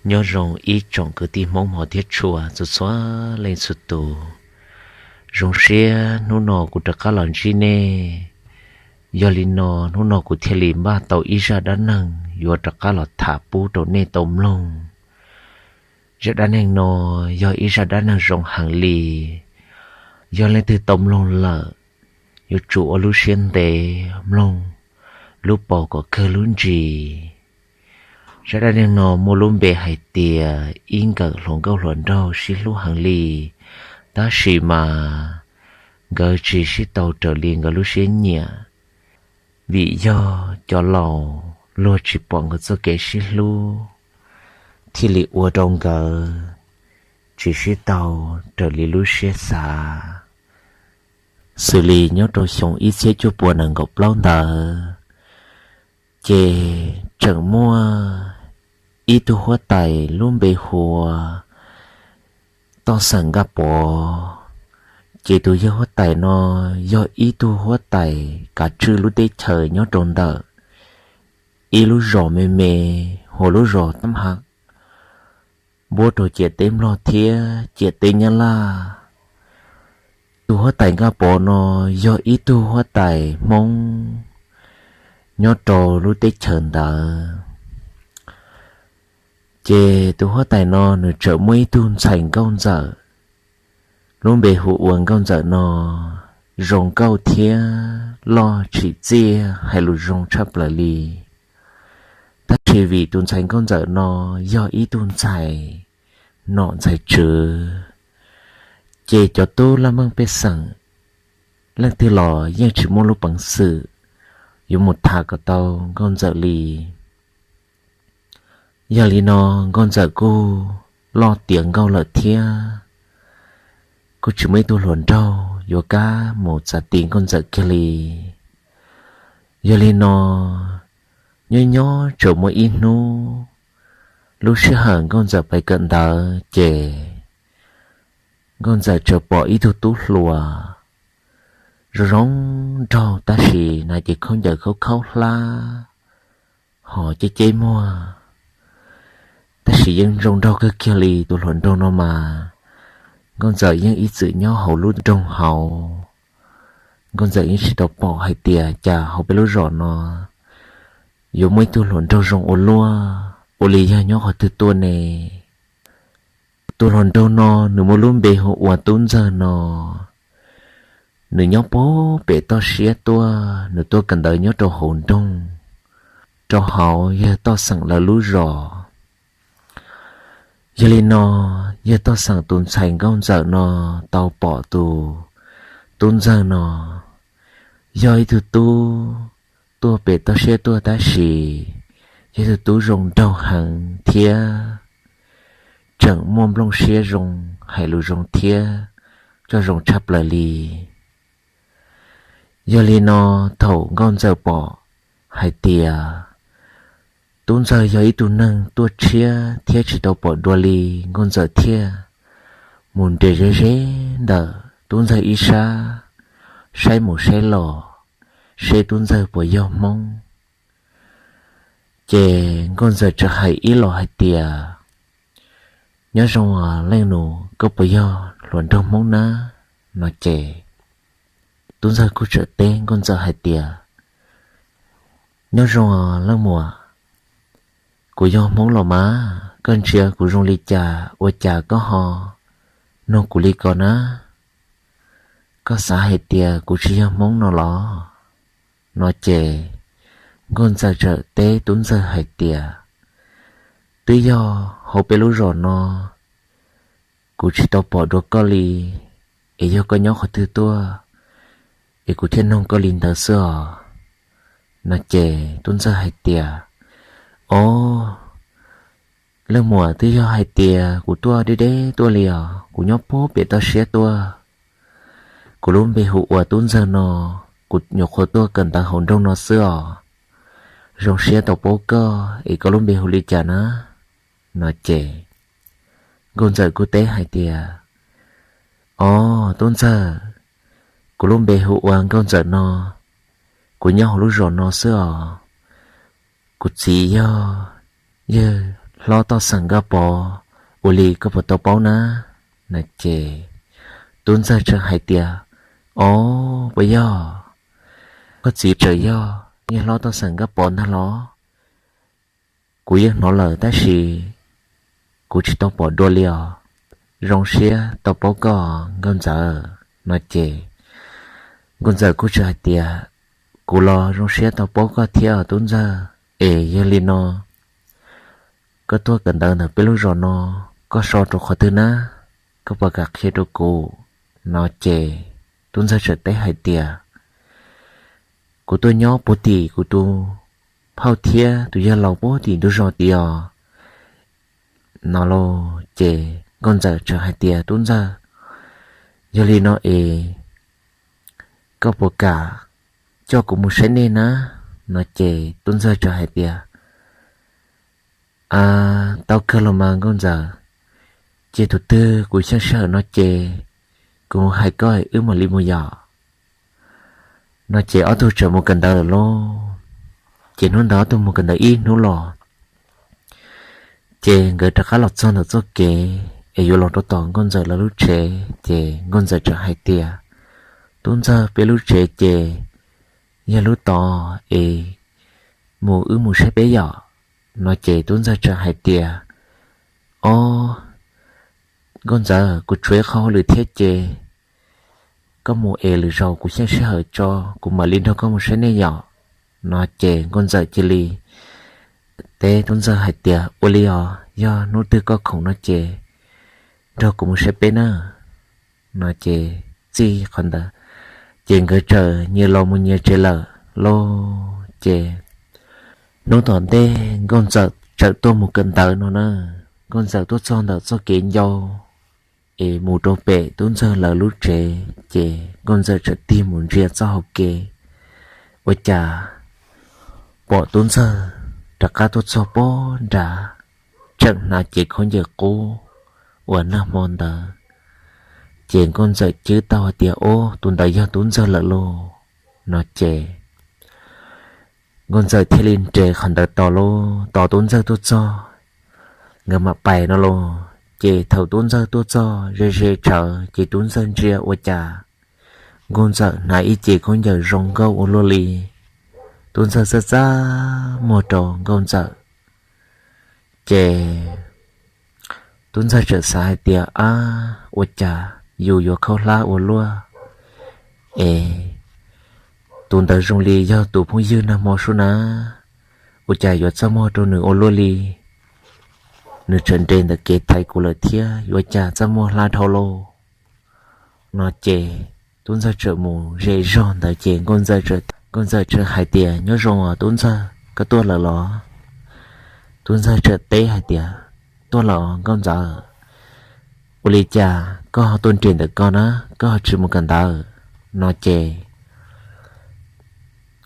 Nyob zoo ib tsoom kwv tij Hmoob hmov thiab tshua txhua txhua leej txhua tus. Zoo siab hnub no kuv rov qab los ntsib nej. Yog li no hnub no kuv thiaj li npaj tau ib zaj dab neeg yuav rov qab los tham pub rau nej tau mloog. Zaj dab neeg no yog ib zaj dab neeg zoo heev li. Yog leej twg tau mloog lawm, yuav tsum ua lub siab ntev mloog lub paus kom kawg lub ntsis. Zaj dab neeg no muaj lub npe hais tias ib nkawm hluas nkauj hluas nraug sib hlub heev li, tab sis mas nkawd tsis sib tau raws li nkawd lub siab nyiam. Vim yog cov laus luag tsis pom nkawd txoj kev sib hlub, thiaj li ua rau nkawd tsis sib tau raws li lub siab xav. Xws li nyob rau xyoo ib txhiab cuaj puas nees nkaum plaub ntawd, ces tseem muaj ib tug huab tais lub npe hu ua Toj Xeem Nkaj Pov. Ces tus yawg huab tais no yog ib tug huab tais kav tswj lub teb chaws nyob rau ntawm ib lub zos me me hu ua lub zos Tam Hav, npuab rau ciam teb Nplog thiab ciam teb Nyab Laj. Tus huab tais Nkaj Pov no yog ib tug huab tais Hmoob nyob rau lub teb chaws ntawd. Ces tus huab tais no nws tseem muaj ib tug ntxhais nkauj ntxawm, lub npe hu ua Nkauj Ntxawm no, zoo nkauj thiab loj tsim txiaj hais lus zoo tshaj plaws li. Tab sis vim tus ntxhais Nkauj Ntxawm no yog ib tug ntxhais nom ntxhais tswv, ces cov tub laj meej pej xeem leej twg los yeej tsis muaj lub peev xwm yuav mus tham kom tau Nkauj Ntxawm li. Yog li no Nkauj Ntxawm kuj loj tiav nkauj lawm thiab, kuj tsis muaj ib tug hluas nraug yuav kam mus txav ti Nkauj Ntxawm kiag li. Yog li no, nyob nyob tseem muaj ib hnub, lub sij hawm Nkauj Ntxawm pais kawm ntawv ces Nkauj Ntxawm tseem pom ib tug tub hluas zoo zoo nraug tab sis hnav cev khaub ncaws khaub khaub hlab, ho ceb ceb muag, tab sis yeej zoo nraug kawg kiag li. Tus hluas nraug no mas Nkauj Ntxawm yeej ib txwm nyob hauv lub nroog hauv. Nkauj Ntxawm yeej tsis tau pom hais tias cas hauv peb lub zos no yuav muaj ib tug hluas nraug zoo ua luaj, ua li yog nyob qhov twg tuaj ne. Tus hluas nraug no nws muaj lub npe hu ua Tub Ntxawg no. Nws nyob puag pem toj siab tuaj, nws tuaj kawm ntawv nyob rau hauv nroog, rau hauv yawg Toj Xeem lawv lub zos. Yog li no, yawg Toj Xeem tus ntxhais Nkauj Ntxawm no tau pom tus Tub Ntxawg no yog ib tug tub tuaj pem toj siab tuaj tab sis yog ib tug tub zoo nraug heev thiab tseem muaj nplooj siab zoo, hais lus zoo thiab coj zoo tshaj plaws li. Yog li no, thaum Nkauj Ntxawm pom hais tias Tub Ntxawg yog ib tug neeg tuaj tshiab thiab tsis tau pom dua li, Nkauj Ntxawm thiaj mus nres ze ze ntawm Tub Ntxawg ib sab, saib mus saib los, seb Tub Ntxawg puas yog Hmoob. Ces Nkauj Ntxawm txawm hais ib los hais tias, Nyob zoo os leej nus, koj puas yog hluas nraug Hmoob na? No ces Tub Ntxawg kuj txawm teb Nkauj Ntxawm hais tias, Nyob zoo os leej muam, kuv yog Hmoob los mas, koj ntsia kuv zoo li cas ua cas koj ho nug kuv li ko na? Koj xav hais tias kuv tsis yog Hmoob no los? No ces Nkauj Ntxawm txawm teb Tub Ntxawg hais tias, Twb yog hauv peb lub zos no kuv tsis tau pom dua koj li, es yog koj nyob qhov twg tuaj es kuv thiaj nug koj li ntawd xwb os. No ces Tub Ntxawg hais tias, Os, leej muam, twb yog hais tias kuv tuaj deb deb tuaj li os, kuv nyob puag pem toj siab tuaj. Kuv lub npe hu ua Tub Ntxawg no, kuv nyuam qhuav tuaj kawm ntawv hauv nroog no xwb os. Zoo siab tau paub koj, es koj lub npe hu li cas na? No ces Nkauj Ntxawm kuj teb hais tias, Os Tub Ntxawg, kuv lub npe hu ua Nkauj Ntxawm no, kuv nyob hauv lub zos no xwb os. Kuv txiv yog yawg hlob toj xeem Nkaj Pov, ua li koj puas tau paub na? No ces tub ntxawg txawm hais tias, Ob, puas yog? Koj txiv tseem yog niag hlob toj xeem Nkaj Pov ntag los? Kuv yeej hnov lawm tab sis kuv tsis tau pom dua li os. Zoo siab tau paub koj nkauj ntxawm. No ces nkauj ntxawm kuj txawm hais tias, Kuv los zoo siab tau paub koj thiab tub ntxawg. Es yog li no, koj tuaj kawm ntawv ntawm peb lub zos no, koj so rau qhov twg na? Koj puas kam qhia rau kuv? No ces tub ntxawg txawm teb hais tias, Kuv tuaj nyob puag tim kuv tus phauj thiab tus yawg laus puag tim ntug zos tid os. No los ces nkauj ntxawm txawm hais tias, Tub ntxawg, yog li no es koj puas kam coj kuv mus saib nej na? No ces tub ntxawg txawm hais tias, A, tau kawg los mas nkauj ntxawm, ces tus twg kuv xyeej sij hawm no ces kuv hais koj wb mam li mus yom. No ces ob tug txawm mus kawm ntawv lawm lauj. Ces hnub ntawd ob tug mus kawm ntawv ib hnub los, ces nkawd rov qab los txog ntawm txoj kev es yuav los rau tom nkauj ntxawm lawv lub tsev, ces nkauj ntxawm txawm hais tias, Tub ntxawg, peb lub tsev ces yog lub tod es mus wb mus saib peb yom. No ces tub ntxawg txawm hais tias, Ob, nkauj ntxawm, kuv tshuav ib qho hauj lwm thiab ces koj mus es lwm zaus kuv xyeej sij hawm tso, kuv mam li nrog koj mus saib nej yom. No ces nkauj ntxawm cia li teb tub ntxawg hais tias, Ua li os, yog hnub twg koj khoom no ces nrog kuv mus saib peb na. No ces txij qhov ntawd ces nkawd txawm nyias los mus nyias tsev lawm lauj. Ces hnub tom ntej nkauj ntxawm txawm tuaj mus kawm ntawv no na, nkauj ntxawm tuaj txog ntawm txoj kev ncau es mus rau pem tub ntxawg lawv lub tsev, ces nkauj ntxawm txawm tig mus ntsia txoj hauv kev, ua cas pom tub ntxawg rov qab tuaj txog pem nrad, tseem hnav cev khaub ncaws qub uas nag hmo ntawd. Ces nkauj ntxawm cwb tau hais tias, Ob, tus ntawd yog tub ntxawg lawm lauj. No ces nkauj ntxawm thiaj li nres qhov ntawd tos lauj, tos tub ntxawg tuaj txog nkawd mam pais no lauj. Ces thaum tub ntxawg tuaj txog ze ze tsawv ces tub ntxawg ntsia ua cas nkauj ntxawm hnav ib cev khaub ncaws zoo nkauj ua luaj li. Tub ntxawg txaj txaj muag rau nkauj ntxawm, ces tub ntxawg txawm xav hais tias, Ab, ua cas yus yuav khaub hlab ua luaj es tus ntawd zoo li yog tus phooj ywg nag hmo sub na, ua cas yuav txaj muag rau nws ua luaj li. Nws tseem nres ntawm kev thaiv kuv lawm thiab, yuav cas txaj muag hlab dhau lauj. No ces tub ntxawg txawm mus ze zog ntawd ces nkauj ntxawm txawm hais tias, Nyob zoo os tub ntxawg, koj tuaj lawm los? Tub ntxawg txawm teb hais tias, Tuaj lawm os nkauj ntxawm. Ua li cas koj ho tuaj nres ntawm ko na, koj ho tsis mus kawm ntawv? No ces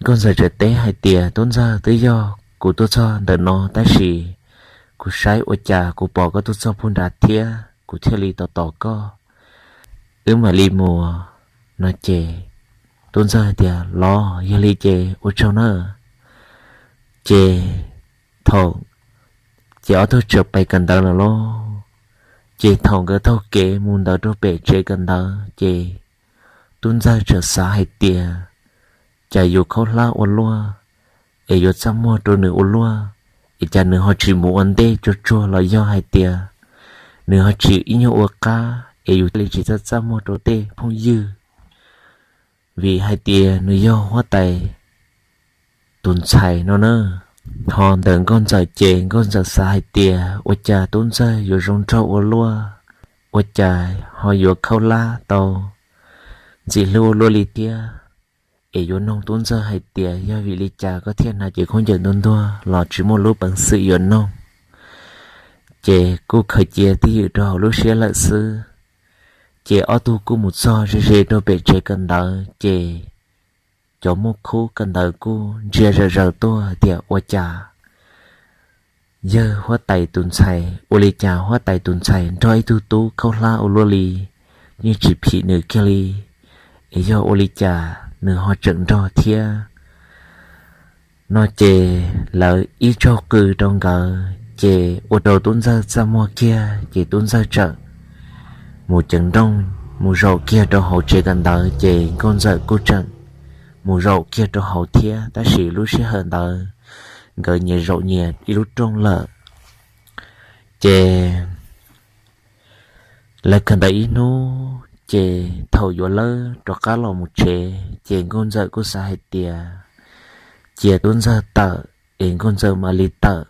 nkauj ntxawm txawm teb hais tias, Tub ntxawg, twb yog kuv tuaj txog ntawm no tab sis kuv saib ua cas kuv pom koj tuaj txog puag nrad thiab, kuv thiaj li tos tos koj, wb mam li mus. No ces tub ntxawg tias, Los yog li ces ua tsaug na. Ces thaum, ces ob tug txawm pais kawm ntawv lawm lauj. Ces thaum nkawd taug kev mus ntawd rau pem tsev kawm ntawv ces tub ntxawg txawm xav hais tias, Cas yus khaub hlab ua luaj es yuav txaj muag rau nws ua luaj, es cas nws ho tsis mus ua ntej tsuag tsuag los yog hais tias nws ho tsis ib nyuag ua qab es yus thiaj li tsis txaj txaj muag rau tej phooj ywg, vim hais tias nws yog huab tais tus ntxhais no na. Ho ntawm nkauj ntxawm ces nkauj ntxawm xav hais tias, Ua cas tub ntxawg yuav zoo nraug ua luaj, ua cas ho yuav khaub hlab tau ntxim hlub ua luaj li thiab? Es yuav noog tub ntxawg hais tias, Yog vim li cas koj thiaj hnav cev khaub ncaws ntuag ntuag los tsis muaj lub peev xwm yuav noog? Ces kuj khaws cia twj ywm rau hauv lub siab lawm xwb. Ces ob tug kuj mus txog ze ze rau pem tsev kawm ntawv ces cov muaj khub kawm ntawv kuj ntsia zom zaws tuaj tias, Ua cas yawg huab tais tus ntxhais, ua li cas huab tais tus ntxhais nrog ib tug tub khaub hlab ua luaj li, yeej tsis phim nws kiag li, es yog ua li cas nws ho tseem nrog thiab? No ces lawv ib tsaug qw rau nkawd Ces ua rau tub ntxawg txaj muag kiag ces tub ntxawg tseem mus ceev nrooj mus zaum kiag rau hauv tsev kawm ntawv ces nkauj ntxawm kuj tseem mus zaum kiag rau hauv thiab. Tab sis lub sij hawm ntawd nkawd nyias zaum nyias ib lub rooj lawm. Ces lawv kawm ntawv ib hnub ces thaum yuav lawb rov qab los mus tsev ces nkauj ntxawm kuj xav hais tias cia tub ntxawg tawm es nkauj ntxawm mam li tawm.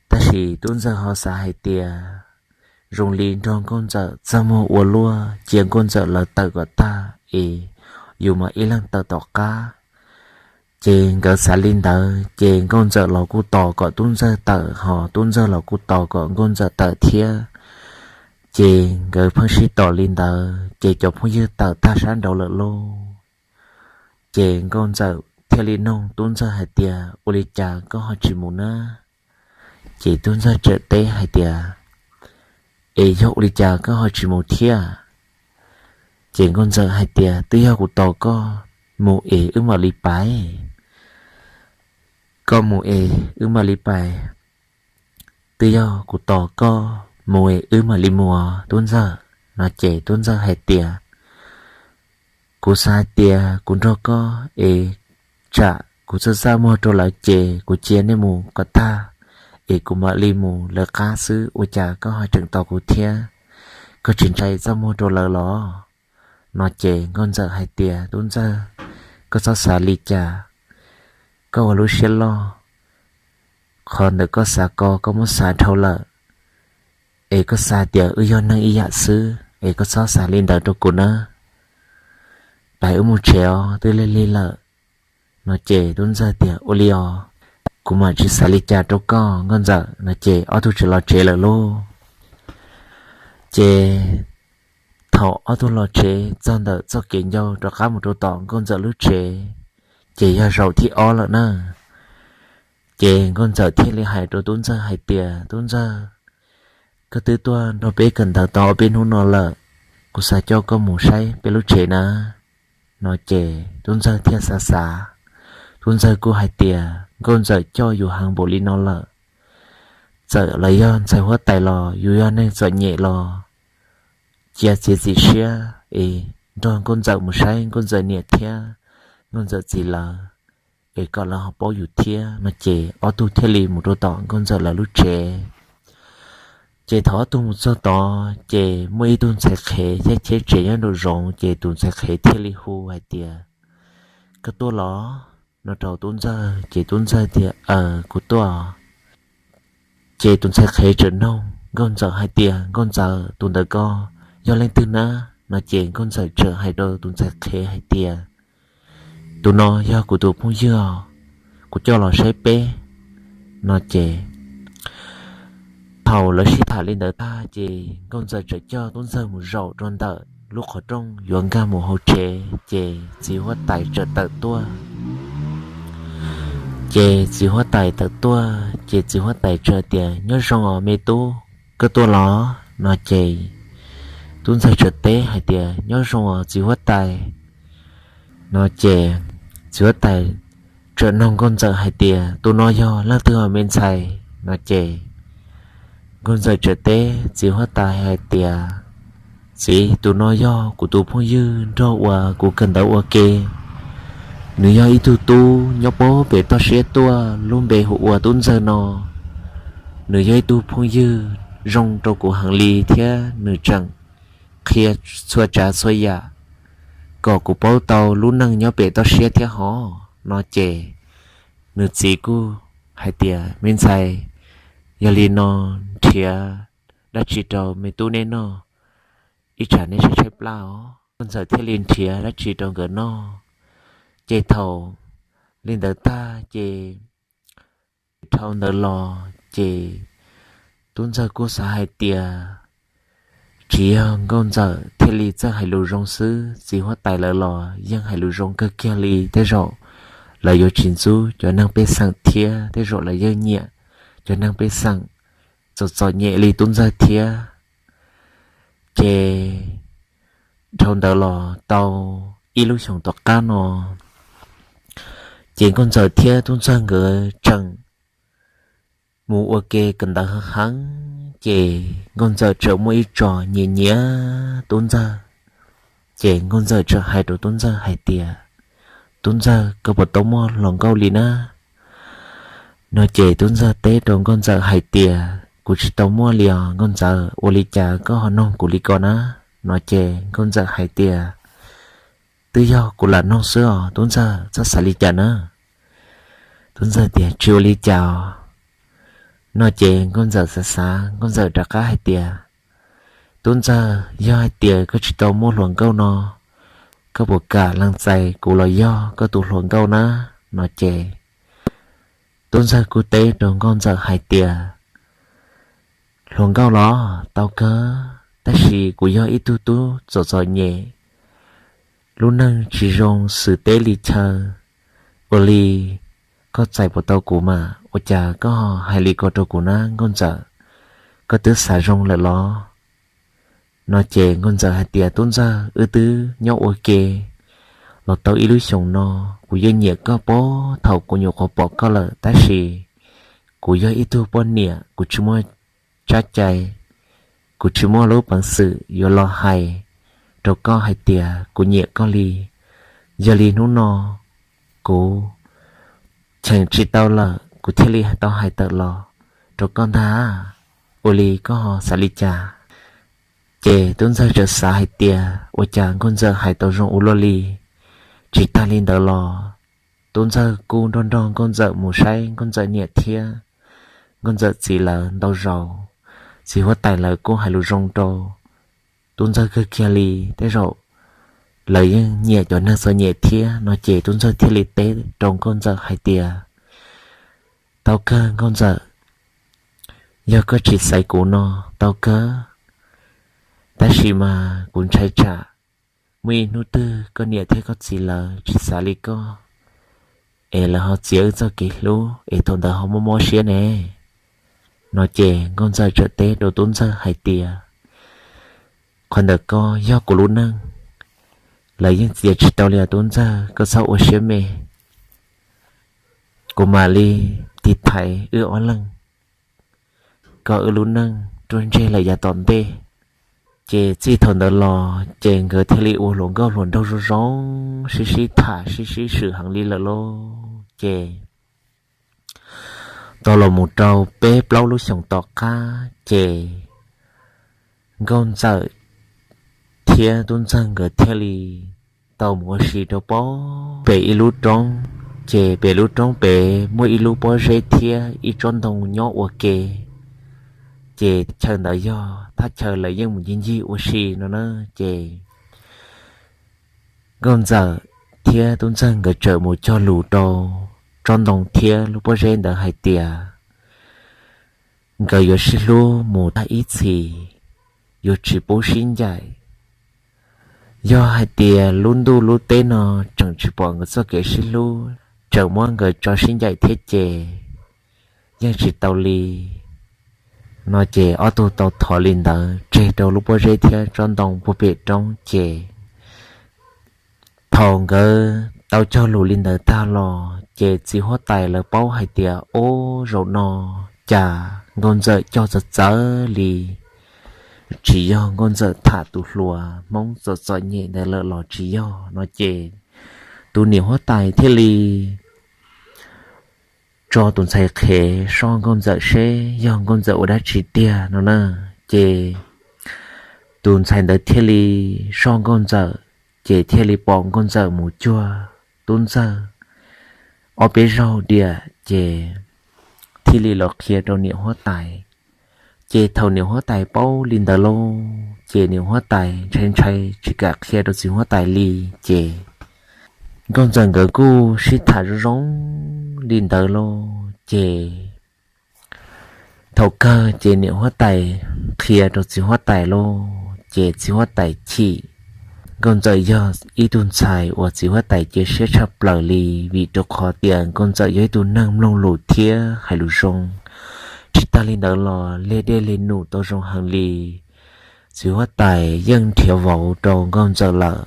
Tab sis tub ntxawg ho xav hais tias zoo li nrog nkauj ntxawm txaj muag ua luaj, cia nkauj ntxawm lawv tawm kom tag es yus mam ib leeg tawm tom qab. Ces nkawd xav li ntawd ces nkauj ntxawm los kuj tos kom tub ntxawg tawm, ho tub ntxawg los kuj tos kom nkauj ntxawm tawm thiab. Ces nkawd pheej sib tos li ntawd ces cov phooj ywg tawm tag sab nraud lawm lauj. Ces nkauj ntxawm thiaj li noog tub ntxawg hais tias, ua li cas koj ho tsis mus na? Ces tub ntxawg tseem teb hais tias, es yog ua li cas koj ho tsis mus thiab? Ces nkauj ntxawm hais tias, twb yog kuv tos koj mus es wb mam li pais. Koj mus es wb mam li pais. Twb yog kuv tos koj mus es wb mam li mus, tub ntxawg. No ces tub ntxawg hais tias, kuv xav hais tias kuv nrog koj es tsam kuv txaj txaj muag rau lawv ces kuv cia nej mus kom tag es kuv mam li mus lawv qab xwb, ua cas koj ho tseem tos kuv thiab? Koj tsis ntshai txaj muag rau lawv los? No ces nkauj ntxawm hais tias, tub ntxawg, koj txhob xav li cas, koj ua lub siab loj. Qhov ntawm koj xav ko koj muab xav dhau lawm, es koj xav tias wb yog neeg ib yam xwb es koj txhob xav li ntawd rau kuv nawb. Pais wb mus tsev os, twb lig lig lawm. No ces tub ntxawg tias, ua li os, kuv mam tsis xav li cas rau koj nkauj ntxawm. No ces ob tug txawm los tsev lawm lauj. Ces thaum ob tug los tsev txog ntawm txoj kev ncau rov qab mus rau tom nkauj ntxawm lub tsev, ces yog zaum thib ob lawm na. Ces nkauj ntxawm thiaj li hais rau tub ntxawg hais tias, tub ntxawg, koj twb tuaj nrog peb kawm ntawv tau ob peb hnub no lawm, kuv xav coj koj mus saib peb lub tsev na. No ces tub ntxawg thiaj xav xav, tub ntxawg kuj hais tias, nkauj ntxawm coj yus heev npaum li no lawm, txawm los yog ntxhais huab tais los yus yog neeg txom nyem los cia txiav txim siab es nrog nkauj ntxawm mus saib nkauj ntxawm niam thiab nkauj ntxawm txiv lawv, es kom lawv ho paub yus thiab. No ces ob tug thiaj li mus rau tom nkauj ntxawm lawv lub tsev. Ces thaum ob tug mus txog tod ces muaj ib tug ntxhais qhev cheb cheb tsev nyob nraum zoov, ces tus ntxhais qhev thiaj li hu hais tias, koj tuaj los? No rau tub ntxawg, ces tub ntxawg tias, aws, kuv tuaj. Ces tus ntxhais qhev tseem noog nkauj ntxawm hais tias, nkauj ntxawm, tus ntawd ko yog leej twg na? No ces nkauj ntxawm tseem hais rau tus ntxhais qhev hais tias, tus no yog kuv tus phooj ywg os, kuv coj los saib peb. No ces thaum lawv sib tham li ntawd tag ces nkauj ntxawm tseem coj tub ntxawg mus zaum rau ntawm lub qhov rooj yuav nkag mus hauv tsev, ces txiv huab tais tseem tawm tuaj. Ces txiv huab tais tawm tuaj ces txiv huab tais tseem tias, nyob zoo os me tub, koj tuaj los? No ces tub ntxawg tseem teb hais tias, nyob zoo os txiv huab tais. No ces txiv huab tais tseem noog nkauj ntxawm hais tias, tus no yog leej twg os me ntxhais? No ces nkauj ntxawm tseem teb txiv huab tais hais tias, txiv, tus no yog kuv tus phooj ywg nrog uas kuv kawm ntawv ua ke. Nws yog ib tug tub nyob puag pem toj siab tuaj, lub npe hu ua Tub Ntxawg no. Nws yog ib tug phooj ywg zoo rau kuv heev li thiab nws tseem qhia txhua tsav txhua yam kom kuv paub tau lub neej nyob pem toj siab thiab hov. No ces nws txiv kuj hais tias, me ntxhais, yog li no nrhiav dab tsi rau me tub neb noj, ib tsam neb tshaib tshaib plab os. Nkauj ntxawm thiaj li nrhiav dab tsi rau nkawd noj. Ces thaum li ntawd tag ces dhau ntawd los ces Tub Ntxawg kuj xav hais tias tsis yog nkauj ntxawm thiaj li txawj hais lus zoo xwb, txiv huab tais lawv los yeej hais lus zoo kawg kiag li. Tej zaum lawv yuav tsis ntxub cov neeg pej xeem thiab tej zaum lawv yeej nyiam cov neeg pej xeem txom txom nyem li Tub Ntxawg thiab. Ces dhau ntawd los tau ib lub xyoos tom qab no, ces nkauj ntxawm thiab Tub Ntxawg nkawd tseem mus ua ke kawm ntawv heev heev ces Nkauj Ntxawm txawm muaj ib tsam nyiam nyiam Tub Ntxawg. Ces Nkauj Ntxawm txawm hais rau Tub Ntxawg hais tias, Tub Ntxawg, koj puas tau muaj hluas nkauj li na? No ces Tub Ntxawg teb rau Nkauj Ntxawm hais tias, Kuv tsis tau muaj li os Nkauj Ntxawm, ua li cas koj ho noog kuv li ko na? No ces Nkauj Ntxawm hais tias, Twb yog kuv lam noog xwb os Tub Ntxawg, txhob xav li cas na. Tub Ntxawg tias, Tsis ua li cas os. No ces Nkauj Ntxawm xav xav, Nkauj Ntxawm rov qab hais tias, Tub Ntxawg, yog hais tias koj tsis tau muaj hluas nkauj no, koj puas kam lees txais kuv los yog koj tus hluas nkauj na? No ces Tub Ntxawg kuj teb rau Nkauj Ntxawm hais tias, Hluas nkauj los tau kawg, tab sis kuv yog ib tug tub txom txom nyem, lub neej tsis zoo xws teb li chaw. Ua li koj txais puas tau kuv mas, ua cas koj hais li ko rau kuv na Nkauj Ntxawm? Koj twb xav zoo lawm los? No ces Nkauj Ntxawm hais tias, Tub Ntxawg, wb twb nyob ua ke los tau ib lub xyoos no, kuv yeej nyiam koj puag thaum kuv nyuam qhuav pom koj lawm, tab sis kuv yog ib tug poj niam, kuv tsis muaj tsab cai, kuv tsis muaj lub peev xwm yuav los hais rau koj hais tias kuv nyiam koj li. Yog li hnub no kuv cheem tsis tau lawm, kuv thiaj li tau hais tawm los rau koj ntag. Ua li koj xav li cas? Ces Tub Ntxawg txawm xav hais tias, ua cas Nkauj Ntxawm hais tau zoo ua luaj li. Tsis tag li ntawd los Tub Ntxawg kuj nrog nrog Nkauj Ntxawm mus saib Nkauj Ntxawm niam thiab Nkauj Ntxawm txiv lawv ntau zaus. Txiv huab tais lawv kuj hais lus zoo rau Tub Ntxawg kawg kiag li, tej zaum lawv yeej nyiam cov neeg txom nyem thiab. No ces Tub Ntxawg thiaj li teb rau Nkauj Ntxawm hais tias, Tau kawg Nkauj Ntxawm, yog koj tsis xaiv kuv no tau kawg, tab sis mas kuv ntshai tsam muaj ib hnub twg koj niam thiab koj txiv lawv tsis xav li koj, es lawv ho txiav wb txoj kev hlub es thaum ntawd ho mob mob siab ne. No ces Nkauj Ntxawm txawm teb rau Tub Ntxawg hais tias, Qhov ntawd ko yog kuv lub neej, lawv yeej txiav tsis tau li os Tub Ntxawg, koj txhob ua siab me. Kuv mam li tiv thaiv wb ob leeg kom wb lub neej ruaj ntseg lawm yav tom ntej. Ces txij thaum ntawd los ces nkawd thiaj li ua hluas nkauj hluas nraug zoo zoo, sib sib tham sib sib swm heev li lawm lauj. Ces tau los mus rau peb plaub lub xyoos tom qab ces Nkauj Ntxawm thiab Tub Ntxawg nkawd thiaj li tau mus ua si rau pem ib lub roob. Ces pem lub roob pem muaj ib lub pob zeb thiab ib tsob ntoo nyob ua ke. Ces chaw ntawd yog thaj chaw lawv yeej mus ncig ncig ua si no na. Ces Nkauj Ntxawm thiab Tub Ntxawg nkawd txawm mus cog lus rau tsob ntoo thiab lub pob zeb ntawd hais tias nkawd yuav sib hlub mus tag ib txhis, yuav tsis pub sib ncaim. Yog hais tias lub ntuj lub teb no tseem tsis pom nkawd txoj kev sib hlub, tseem muab nkawd tso sib ncaim thiab ces yeej tsis tau li. No ces ob tug tau thov li ntawd tseg rau lub pob zeb thiab tsob ntoo puag pem roob ces thaum nkawd tau cog lus li ntawd tag los ces txiv huab tais lawv paub hais tias, Ub, zaum no cas Nkauj Ntxawm cog txawv txawv li, tsis yog Nkauj Ntxawm tham tus hluas Hmoob txom txom nyem ntawd lawm los tsis yog. No ces tus niam huab tais thiaj li tso tus ntxhais qhev soj Nkauj Ntxawm seb yog Nkauj Ntxawm ua dab tsi tiag no na. Ces tus ntxhais ntawd thiaj li soj Nkauj Ntxawm, ces thiaj li pom Nkauj Ntxawm mus cuag Tub Ntxawg ob peb zaug diam ces thiaj li los qhia rau niam huab tais. Ces thaum niam huab tais paub li ntawd lauj, ces niam huab tais ntshai ntshai tsis kam qhia rau txiv huab tais li. Ces Nkauj Ntxawm nkawd kuj sib tham zoo zoo li ntawd lauj, ces thaum kawg ces niam huab tais qhia rau txiv huab tais lauj, ces txiv huab tais chim. Nkauj Ntxawm yog ib tug ntxhais uas txiv huab tais cia siab tshaj plaws li, vim rau qhov tias Nkauj Ntxawm yog ib tug neeg mloog lus thiab hais lus zoo. Tsis tag li ntawd los leg dej leg num tau zoo heev li. Txiv huab tais yeej nrhiav vauv rau Nkauj Ntxawm lawm.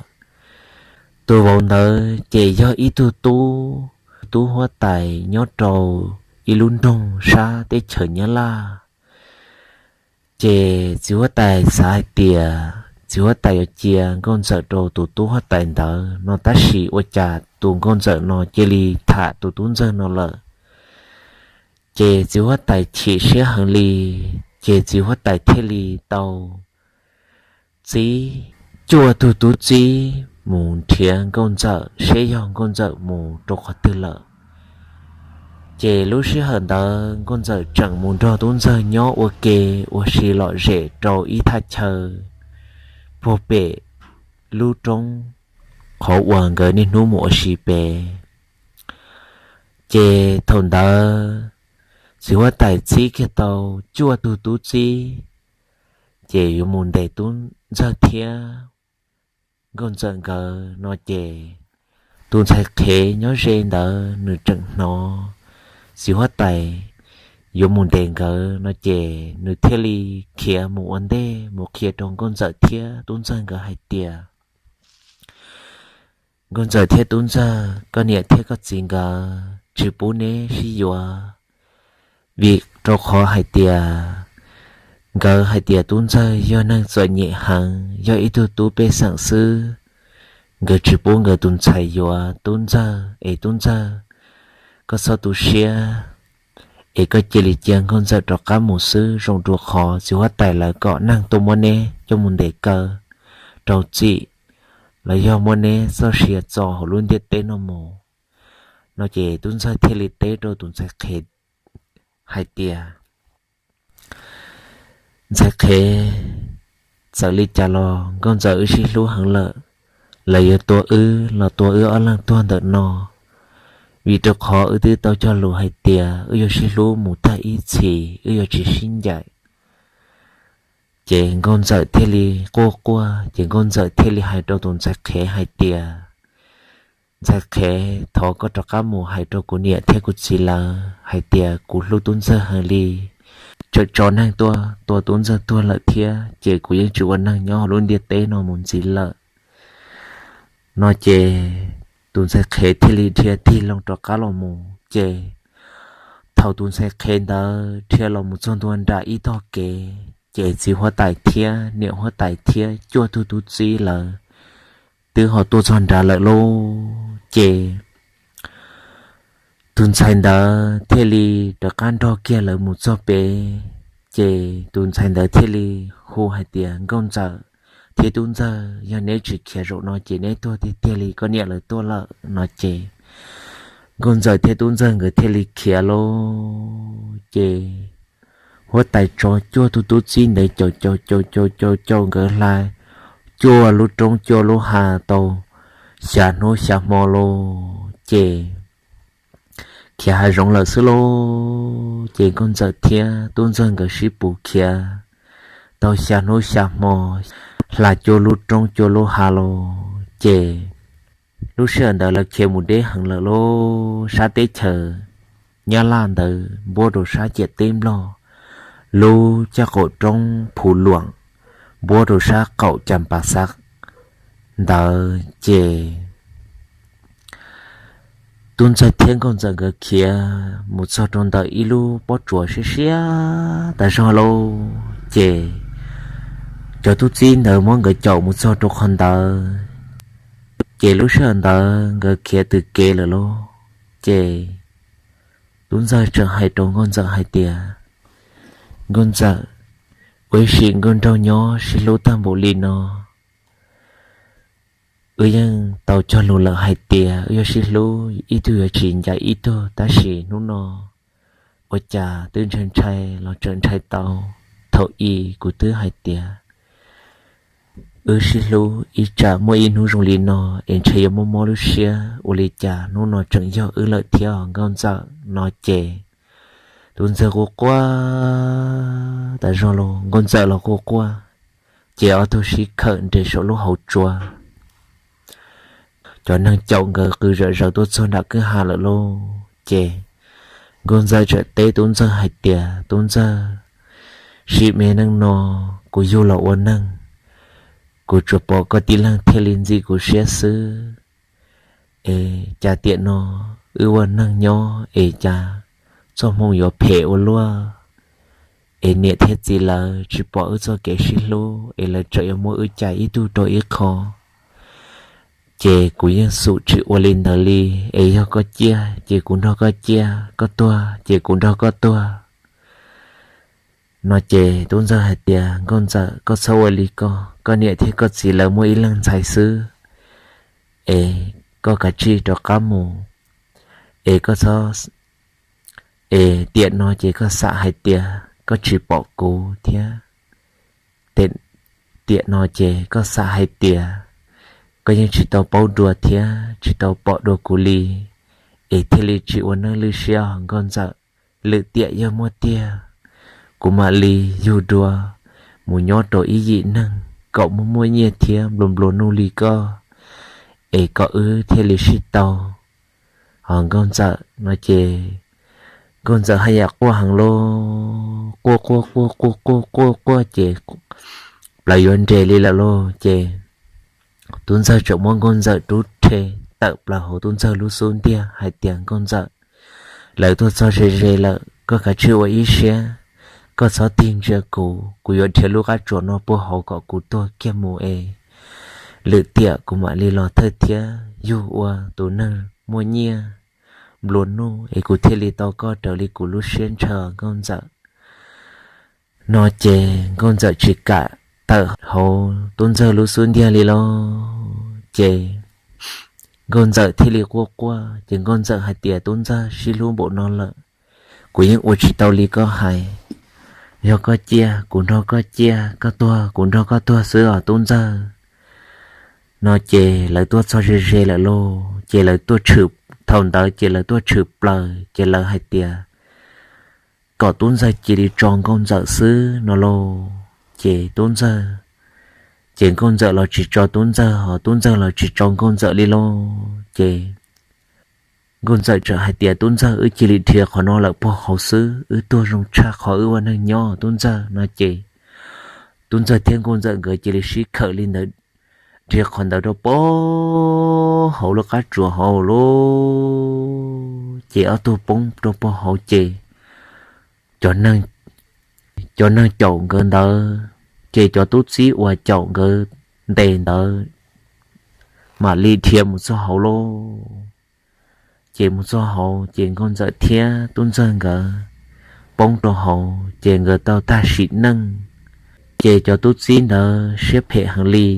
Tus vauv ntawd ces yog ib tug tub, tub huab tais nyob rau ib lub nroog sab teb chaws Nyab Laj. Ces txiv huab tais xav hais tias txiv huab tais yuav cia Nkauj Ntxawm rau tus tub huab tais ntawd no, tab sis ua cas tus Nkauj Ntxawm no cia li tham tus tub ntxawg no lawm. Ces txiv huab tais chim siab heev li, ces txiv huab tais thiaj li tau txib cuaj tug tub txib mus nrhiav Nkauj Ntxawm seb yog Nkauj Ntxawm mus rau qhov twg lawm. Ces lub sij hawm ntawd Nkauj Ntxawm tseem mus nrog tub ntxawg nyob ua ke ua si lom zem rau ib thaj chaw puag pem lub roob qhov uas nkawd niaj hnub mus ua si pem. Ces thaum ntawd txiv huab tais txib kiag tau cuaj tug tub txib, ces yuav mus ntes tub ntxawg thiab Nkauj Ntxawm nkawd no ces tus ntxhais qhev nyob ze ntawd nws tseem hnov txiv huab tais yuav mus ntes nkawd no ces nws thiaj li khiav mus ua ntej mus qhia rau Nkauj Ntxawm thiab tub ntxawg nkawd hais tias, Nkauj Ntxawm thiab tub ntxawg, koj niam thiab koj txiv nkawd tsis pub neb sib yuav, vim rau qhov hais tias nkawd hais tias tub ntxawg yog neeg txom nyem heev, yog ib tug tub pej xeem xwb, nkawd tsis pub nkawd tus ntxhais yuav tub ntxawg. Es tub ntxawg, koj txhob tu siab, es koj cia li cia Nkauj Ntxawm rov qab mus xwb, zoo dua qhov txiv huab tais lawv kom neeg tuaj muab neb coj mus ntes kaw rau txim, los yog muab neb txoj sia txo hauv lub ntiaj teb no mus. No ces tub ntxawg thiaj li teb rau tus ntxhais qhev hais tias, ntxhais qhev, txawm li cas los Nkauj Ntxawm wb sib hlub heev lawm, lawv yuav tua wb los tua wb ob leeg tuag ntawm no, vim rau qhov wb twb tau cog lus hais tias wb yuav sib hlub mus tag ib txhis, wb yuav tsis sib ncaim. Ces Nkauj Ntxawm thiaj li quaj quaj, ces Nkauj Ntxawm thiaj li hais rau tus ntxhais qhev hais tias, ntxhais qhev, thov koj rov qab mus hais rau kuv niam thiab kuv txiv lawv hais tias kuv hlub tub ntxawg heev li, tseem tso neeg tuaj tua tub ntxawg tuag lawm thiab, ces kuv yeej tsis ua neeg nyob hauv lub ntiaj teb no mus ntxiv lawm. No ces tus ntxhais qhev thiaj li dhia tig loo rov qab los mus. Ces thaum tus ntxhais qhev ntawd dhia los mus txog ntua nram ib tog kev, ces txiv huab tais thiab niam huab tais thiab cuaj tug tub txib lawv twb ho tuaj txog nrad lawm lauj. Ces tus ntxhais ntawd thiaj li rov qab nrog kiag lawv mus txog pem, ces tus ntxhais ntawd thiaj li hu hais tias, Nkauj Ntxawm thiab tub ntxawg, yog neb tsis khiav zaum no ces neb tuag tiag tiag li, koj niam lawv tuaj lawm. No ces Nkauj Ntxawm thiab tub ntxawg nkawd thiaj li khiav lauj. Ces huab tais tso cuaj tug tub txib ntawd caum caum caum caum caum caum nkawd hla cuaj lub roob cuaj lub hav tau xya hnub xya hmo lauj. Ces khiav hav zoov lawm xwb lauj. Ces Nkauj Ntxawm thiab tub ntxawg nkawd sib pus khiav tau xya hnub xya hmo, hla cuaj lub roob cuaj lub hav lauj. Ces lub sij hawm ntawd lawv khiav mus deb heev lawm lauj. Sab teb chaws Nyab Laj ntawd npuab rau sab ciam teb Nplog, lub caj qaum roob Phu Luam npuab rau sab qaum Cas Pas Xav ntawd. Ces tub ntxawg thiab Nkauj Ntxawm nkawd khiav mus txog rau ntawm ib lub pob tsuas siab siab tas zog lauj. Ces cov tub txib ntawd muab nkawd caum mus txog rau qhov ntawd. Ces lub sij hawm ntawd nkawd khiav tws kev lawm lauj. Ces tub ntxawg tseem hais rau Nkauj Ntxawm hais tias, Nkauj Ntxawm, ua ib sim nkauj nraug nyob sib hlub tag npaum li no, wb yeej tau cog lus lawm hais tias wb yuav sib hlub, ib tug yuav tsis ncaim ib tug, tab sis hnub no ua cas twb ntshai ntshai los tseem ntshai tau. Thaum i kuv twb hais tias wb sib hlub ib tsam muaj ib hnub zoo li no es ntshe yuav mob mob lub siab, ua li cas hnub no tseem yog wb lawm thiab os Nkauj Ntxawm. No ces tub ntxawg quaj quaj tas zog los Nkauj Ntxawm los quaj quaj, ces ob tug sib khawm nres saum lub hauv tsua. Cov neeg caum nkawd qw zom zaws tuaj txog nram kwj ha lawm lauj. Ces Nkauj Ntxawm txawm teb tub ntxawg hais tias, Tub ntxawg, sim me neej no kuv yug los ua neeg, kuv tsuas pom koj tib leeg thiaj li ntxim kuv siab xwb. Es cas tiam no wb ua neeg nyob es cas txoj hmoo yuav phem ua luaj, es niam thiab txiv lawv tsis pom wb txoj kev sib hlub es lawv tseem yuav muab wb cais ib tug rau ib qho. Ces kuv yeej xum tsis ua li ntawd li, es yog koj ciaj ces kuv nrog koj ciaj, koj tuag ces kuv nrog koj tuag. No ces Tub Ntxawg hais tias, Nkauj Ntxawm, koj txhob ua li ko, koj niam thiab koj txiv lawv muaj ib leeg ntxhais xwb, es koj kav tsij rov qab mus, es koj txhob, es tiam no ces koj xam hais tias koj tsis pom kuv thiab, tiam no ces koj xam hais tias koj yeej tsis tau paub dua thiab tsis tau pom dua kuv li, es thiaj li tsis ua neej lwj siab os Nkauj Ntxawm. Lwm tiam yog muaj tiag, kuv mam li yug dua mus nyob rau ib yim neeg kom muaj muaj nyiaj thiab nplua nplua nuj li koj, es kom wb thiaj li sib tau. Hos Nkauj Ntxawm no ces Nkauj Ntxawm haj yam quaj heev lauj, quaj quaj quaj quaj quaj quaj quaj ces plawv yuav nres li lawm lauj. Ces Tub Ntxawg tseem muab Nkauj Ntxawm rub rhe tawm plaws hauv Tub Ntxawg lub xub ntiag hais tias, Nkauj Ntxawm, lawv tuaj txog ze ze lawm, koj kav tsij ua ib siab, koj txhob tig ntsia kuv, kuv yuav dhia lub qab tsuas no puag hauv kom kuv tuag kiag mus es lwm tiam kuv mam li los thawj thiab yug ua tus neeg muaj nyiaj nplua nuj es kuv thiaj li tau koj raws li kuv lub siab ntshaw Nkauj Ntxawm. No ces Nkauj Ntxawm tsis kam tawm hauv Tub Ntxawg lub xub ntiag li lauj. Ces Nkauj Ntxawm thiaj li quaj quaj, ces Nkauj Ntxawm hais tias, Tub Ntxawg, sib hlub npaum no lawm, kuv yeej ua tsis tau li koj hais. Yog koj ciaj, kuv nrog koj ciaj, koj tuag, kuv nrog koj tuag xwb os Tub Ntxawg. No ces lawv tuaj txog ze ze lawm lauj, ces lawv tuaj tshwm, thaum ntawd ces lawv tuaj tshwm plaws, ces lawv hais tias kom Tub Ntxawg cia li tso Nkauj Ntxawm xwb no lauj. Ces Tub Ntxawg, ces Nkauj Ntxawm los tsis tso Tub Ntxawg, hos Tub Ntxawg los tsis tso Nkauj Ntxawm li lauj. Ces Nkauj Ntxawm txawm hais tias, Tub Ntxawg, wb cia li dhia qhov no lawm puag hauv xwb, wb tuag zoo tshaj qhov wb ua neeg nyob Tub Ntxawg. No ces Tub Ntxawg thiab Nkauj Ntxawm nkawd cia li sib khawm li ntawd, dhia qhov ntawd rau puag hauv lub qab tsuas hauv lauj. Ces ob tug poob rau puag hauv ces cov neeg caum nkawd ntawd, ces cov tub txib uas caum nkawd ntes ntawd mam li dhia mus txog hauv lauj. Ces mus txog hauv ces Nkauj Ntxawm thiab Tub Ntxawg nkawd poob rau hauv ces nkawd tau tag sim neej. Ces cov tub txib ntawd siab phem heev li,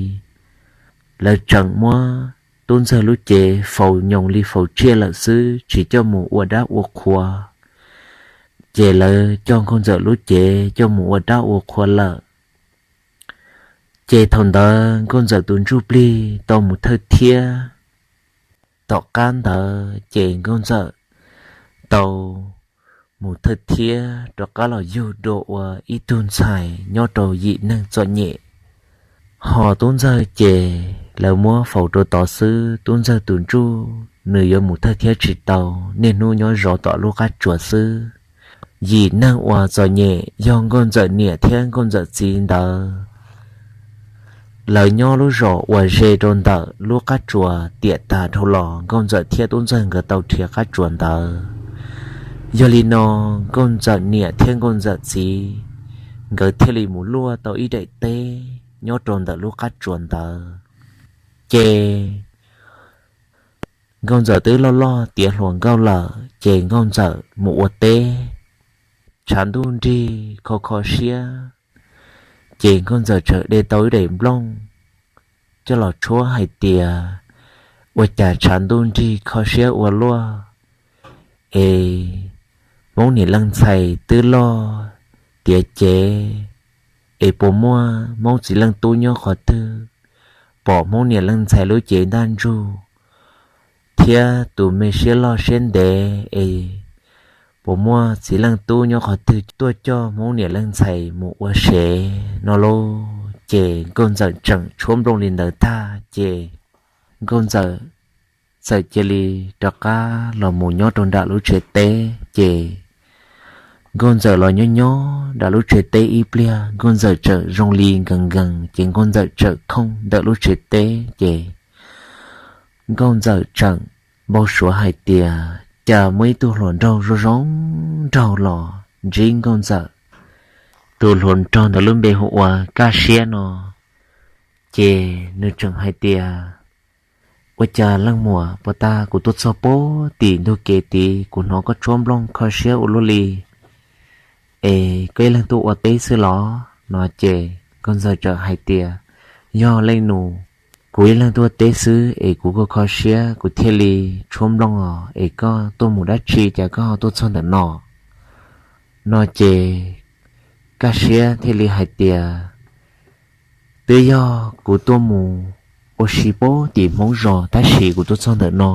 lawv tseem muab Tub Ntxawg lub cev faus nyoos li faus tsiaj lawm xwb, tsis coj mus ua dab ua qhua. Ces lawv coj Nkauj Ntxawm lub cev coj mus ua dab ua qhua lawm. Ces thaum ntawd Nkauj Ntxawm tus ntsuj plig tau mus thawj thiab. Tom qab ntawd ces Nkauj Ntxawm tau mus thawj thiab rov qab los yug dua ua ib tug ntxhais nyob rau yim neeg txom nyem. Hos Tub Ntxawg ces lawv muab faus rau tod xwb, Tub Ntxawg tus ntsuj nws yuav mus thawj thiab tsis tau, niaj hnub nyob zov tom lub qab tsuas xwb. Yim neeg uas txom nyem yog Nkauj Ntxawm niam thiab Nkauj Ntxawm txiv ntawd, lawv nyob lub zos uas ze rau ntawm lub qab tsuas tiam tas dhau los Nkauj Ntxawm thiab Tub Ntxawg nkawd tau dhia qab tsuas ntawd. Yog li no Nkauj Ntxawm niam thiab Nkauj Ntxawm txiv nkawd thiaj li mus luaj tau ib daim teb nyob rau ntawm lub qab tsuas ntawd. Ces Nkauj Ntxawm twb loj loj tiav hluas nkauj lawm ces Nkauj Ntxawm mus ua teb, tshav ntuj nrig kho kho siab, ces Nkauj Ntxawm txawm de tau ib daim nplooj coj los tshuab hais tias, ua cas tshav ntuj nrig kho siab ua luaj es Hmoob niam leej ntxhais twb loj tiav cev es puas muaj Hmoob txiv leej tub nyob qhov twg pom Hmoob niam leej ntxhais lub cev ntaj ntsug thiab tus me siab loj siab ntev es puas muaj txiv leej tub nyob qhov twg tuaj coj Hmoob niam leej ntxhais mus ua sev no lauj. Ces Nkauj Ntxawm tseem tshuab nplooj li ntawd tag ces Nkauj Ntxawm txawm cia li rov qab los mus nyob rau nram lub tsev teb. Ces Nkauj Ntxawm los nyob nyob nram lub tsev teb ib pliag, Nkauj Ntxawm txawm zoo li nkees nkees, ces Nkauj Ntxawm txawm khooj ntawm lub tsev teb. Ces Nkauj Ntxawm txawm npau suav hais tias cas muaj ib tug hluas nraug zoo zoo nraug los ntsib Nkauj Ntxawm. Tus hluas nraug ntawd lub npe hu ua Kaj Siab no. Ces nws tseem hais tias, Ua cas leej muam, puag ta kuv tuaj txog puag tim ntug kev tid kuv hnov koj tshuab nplooj kho siab ua luaj li, es koj ib leeg tuaj ua teb xwb los? No ces Nkauj Ntxawm tseem hais tias, Yog leej nus, kuv ib leeg tuaj teb xwb es kuv kuj kho siab kuv thiaj li tshuab nplooj os, es koj tuaj mus dab tsi cas koj ho tuaj txog ntawm no? No ces Kaj Siab thiaj li hais tias, Twb yog kuv tuaj mus ua si puag tim Hmoob zos tab sis kuv tuaj txog ntawm no,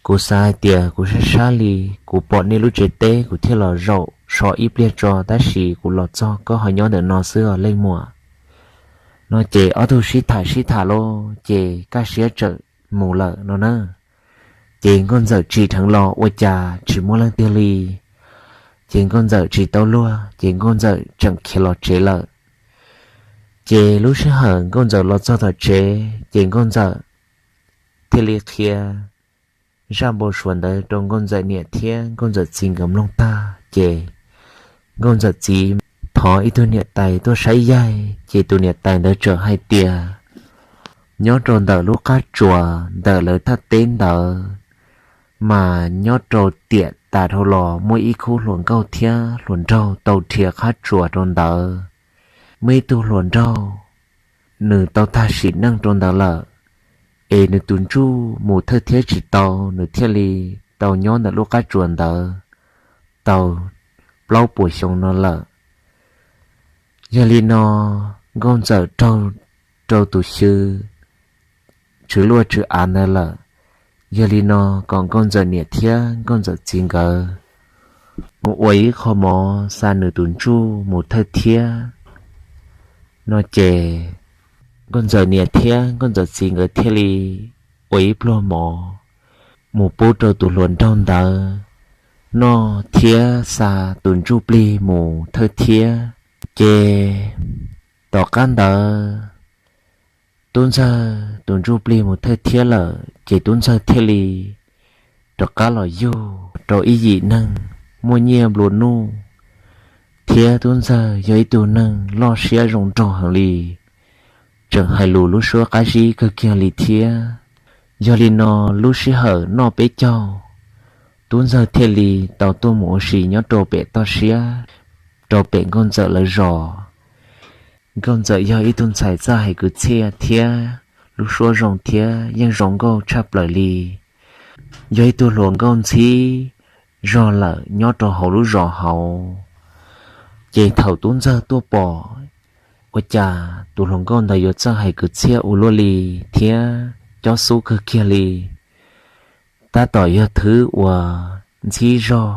kuv xav hais tias kuv sab sab li, kuv pom nej lub tsev teb kuv thiaj los zaum so ib pliag tso tab sis kuv los txog koj ho nyob ntawm no xwb os leej muam. No ces ob tug sib tham sib tham lawm ces Kaj Siab txawm mus lawm no na. Ces Nkauj Ntxawm tsim dheev los ua cas tsis muaj leej twg li. Ces Nkauj Ntxawm tsis tau luag ces Nkauj Ntxawm tseem khiav los tsev lawm. Ces lub sij hawm Nkauj Ntxawm los txog tom tsev ces Nkauj Ntxawm thiaj li qhia zaj npau suav ntawd rau Nkauj Ntxawm niam thiab Nkauj Ntxawm txiv nkawd mloog tag ces Nkauj Ntxawm txiv thov ib tug niam tais tuaj saib yaig ces tus niam tais ntawd txawm hais tias, Nyob rau ntawm lub qab tsuas ntawm lawv thaj teb ntawd, mas nyob rau tiam tas dhau los muaj ib khub hluas nkauj thiab hluas nraug tau dhia qab tsuas rau ntawd. Muaj ib tug hluas nraug, nws tau tag sim neej rau ntawd lawm, es nws tus ntsuj mus thawj thiab tsis tau, nws thiaj li tau nyob ntawm lub qab tsuas ntawd tau plaub puas xyoo no lawm. Yog li no Nkauj Ntxawm raug rau tus xyw tswv luaj tswv av ntawd lawm. Yog li no kom Nkauj Ntxawm niam thiab Nkauj Ntxawm txiv nkawd mus ua ib qho mov xa nws tus ntsuj mus thawj thiab. No ces Nkauj Ntxawm niam thiab Nkauj Ntxawm txiv nkawd thiaj li ua ib pluag mov mus pub rau tus hluas nraug ntawd noj thiab xa tus ntsuj plig mus thawj thiab. Ces tom qab ntawd Tub Ntxawg tus ntsuj plig mus thawj thiab lawm ces Tub Ntxawg thiaj li rov qab los yug rau ib yim neeg muaj nyiaj nplua nuj, thiab Tub Ntxawg yog ib tug neeg loj siab zoo nraug heev li, tseem hais lus lub suab qab zib kawg kiag li thiab. Yog li no lub sij hawm noj peb caug, Tub Ntxawg thiaj li tau tuaj mus ua si nyob rau pem toj siab, rau pem Nkauj Ntxawm lawv zos. Nkauj Ntxawm yog ib tug ntxhais txawj hais kwv txhiaj thiab lub suab zoo thiab yeej zoo nkauj tshaj plaws li. Yog ib tug hluas nkauj ntxhib zog lawm nyob rau hauv lub zos hauv. Ces thaum Tub Ntxawg tuaj pom, ua cas tus hluas nkauj ntawd yuav txawj hais kwv txhiaj ua luaj li thiab cob xub kawg kiag li. Tab tom yog thwv uas ntxhib zog,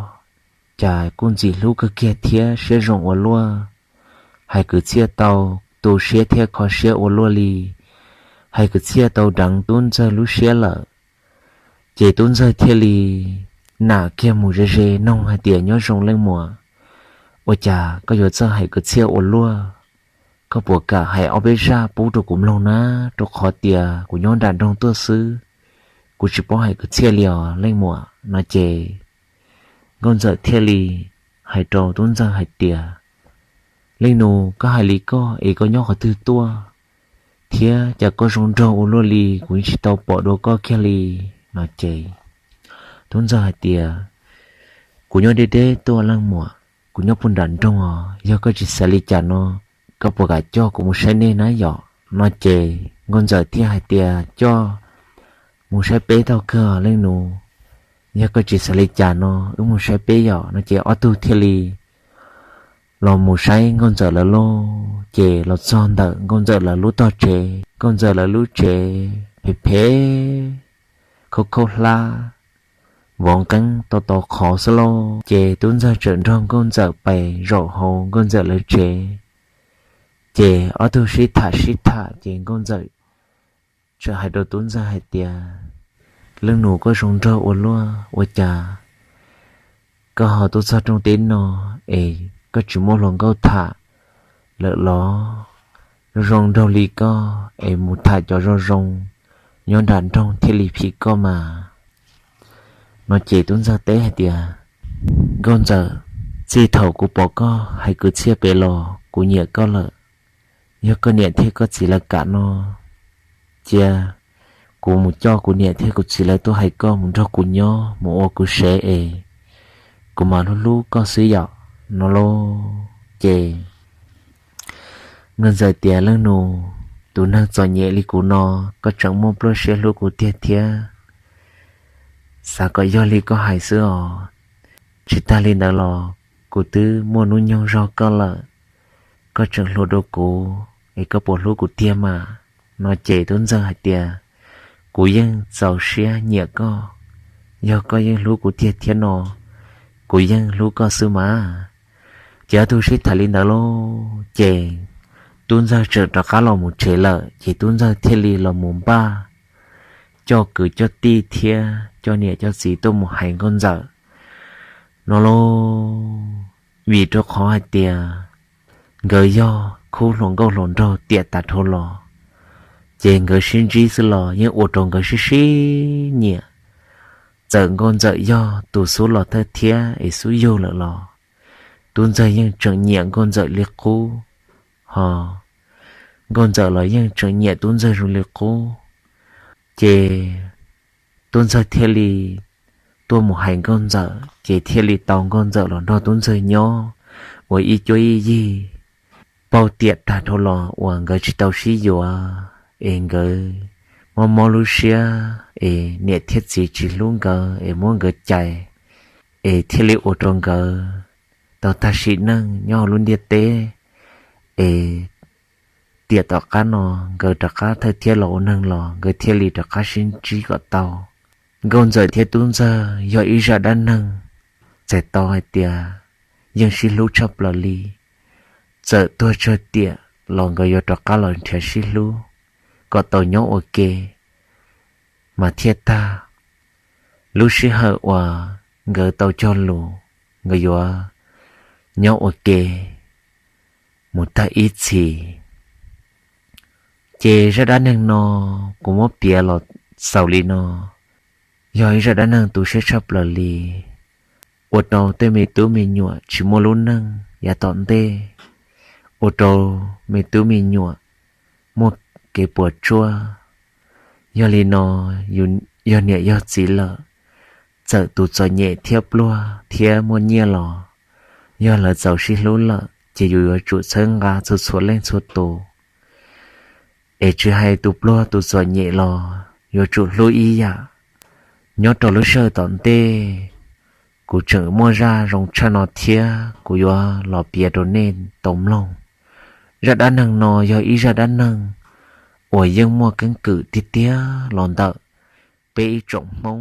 cas kuj ntxim hlub kawg kiag thiab siab zoo ua luaj, hais kwv txhiaj tau tu siab thiab kho siab ua luaj li, hais kwv txhiaj tau deev Tub Ntxawg lub siab lawm. Ces Tub Ntxawg thiaj li nam kiag mus ze ze noog hais tias, Nyob zoo leej muam, ua cas koj yuav txawj hais kwv txhiaj ua luaj? Koj puas kam hais ob peb zaj pub rau kuv mloog na, rau qhov tias kuv nyob nram nroog tuaj xwb, kuv tsis paub hais kwv txhiaj li os leej muam. No ces Nkauj Ntxawm thiaj li hais rau Tub Ntxawg hais tias, Leej nus, koj hais li koj es koj nyob qhov twg tuaj thiab cas koj zoo nraug ua luaj li, kuv yeej tsis tau pom dua koj kiag li. No ces Tub Ntxawg hais tias, Kuv nyob deb deb tuaj leej muam, kuv nyob puag nram nroog os, yog koj tsis xav li cas no, koj puas kam coj kuv mus saib nej na yom? No ces Nkauj Ntxawm thiaj hais tias, Coj mus saib peb tau kawg leej nus, yog koj tsis xav li cas no wb mus saib peb yom. No ces ob tug thiaj li los mus saib Nkauj Ntxawm lawv lauj. Ces los txog ntawm Nkauj Ntxawm lawv lub tog tsev, Nkauj Ntxawm lawv lub tsev phem phem, khaub khaub hlab, vov nqeeb to to qhov xwb lauj. Ces Tub Ntxawg txawm nrog Nkauj Ntxawm pais zaum hauv Nkauj Ntxawm lawv tsev. Ces ob tug sib tham sib tham ces Nkauj Ntxawm txawm hais rau Tub Ntxawg hais tias, Leej nus, koj zoo nraug ua luaj, ua cas koj ho tuaj txog rooj teb no es koj tsis muaj hluas nkauj tham lawm los? Zoo zoo nraug li koj es mus tham cov zoo zoo nyob nram nroog thiaj li phim koj mas. No ces tub ntxawg teb hais tias, Nkauj Ntxawm, txij thaum kuv pom koj hais kwv txhiaj pem los kuv nyiam koj lawm. Yog koj niam thiab koj txiv lawv kam no, cia kuv mus coj kuv niam thiab kuv txiv lawv tuaj hais koj mus nrog kuv nyob mus ua kuv sev es kuv mam hlub hlub koj xwb yom. No lauj ces Nkauj Ntxawm tias, Leej nus, tus neeg txom nyem li kuv no, koj tseem muaj pluaj siab hlub kuv tiag thiab. Xav kom yog li koj hais xwb os. Tsis tag li ntawd los kuv twb muaj hnub nyoog zog koj lawm, koj tseem hluas dua kuv es koj puas hlub kuv tiag mas? No ces tub ntxawg hais tias, Kuv yeej txaus siab nyiam koj, yog koj yeej hlub kuv tiag thiab no, kuv yeej hlub koj xwb mas. Ces ob tug sib tham li ntawd lauj ces tub ntxawg tseem rov qab los mus tsev lawm ces tub ntxawg thiaj li los mus npaj coj kwv coj tij thiab coj niam coj txiv tuaj mus hais Nkauj Ntxawm no lauj. Vim rau qhov hais tias nkawd yog khub hluas nkauj hluas nraug tiam tas dhau los, ces nkawd sib ntsib xwb los yeej ua rau nkawd sib sib nyiam. Txawm Nkauj Ntxawm yog tus xub los thawj thiab es xub yug lawm los tub ntxawg yeej tseem nyiam Nkauj Ntxawm li qub, ho Nkauj Ntxawm los yeej tseem nyiam tub ntxawg zoo li qub. Ces tub ntxawg thiaj li tuaj mus hais Nkauj Ntxawm ces thiaj li tau Nkauj Ntxawm los nrog tub ntxawg nyob ua ib cuab ib yig. Paug tiam tag dhau los uas nkawd tsis tau sib yuav es nkawd mob mob lub siab es niam thiab txiv tsis hlub nkawd es muab nkawd cais, es thiaj li ua rau nkawd tau tag sim neej nyob hauv lub ntiaj teb. Es tiam tom qab no nkawd rov qab thawj thiab los ua neeg los nkawd thiaj li rov qab sib ntsib kom tau. Nkauj Ntxawm thiab tub ntxawg yog ib zaj dab neeg txhais tau hais tias yeej sib hlub tshaj plaws li. Txawm tuag tsawg tiam los nkawd yuav rov qab los nrhiav sib hlub kom tau nyob ua ke mas thiaj tag lub sij hawm uas nkawd tau cog lus nkawd yuav nyob ua ke mus tag ib txhis. Ces zaj dab neeg no kuv muab piav los xaus li no, yog ib zaj dab neeg tu siab tshaj plaws li, ua rau tej me tub me nyuam tsis muaj lub neej yav tom ntej, ua rau me tub me nyuam muaj kev puas tsuaj. Yog li no, yus yog niam yog txiv lawm, txawm tus txom nyem thiab pluag thiab muaj nyiaj los, yog lawv txaus sib hlub lawm ces yus yuav tsum txhawb nqa txhua txhua leej txhua tus. Es tsis hais tus pluag tus txom nyem los yuav tsum hlub ib yam. Nyob rau lub sij hawm tom ntej, kuv tseem muaj zaj zoo tshaj no thiab kuv yuav los piav rau nej tau mloog. Zaj dab neeg no yog ib zaj dab neeg uas yeej muaj keeb kwm tiag tiag los ntawm peb ib tsoom Hmoob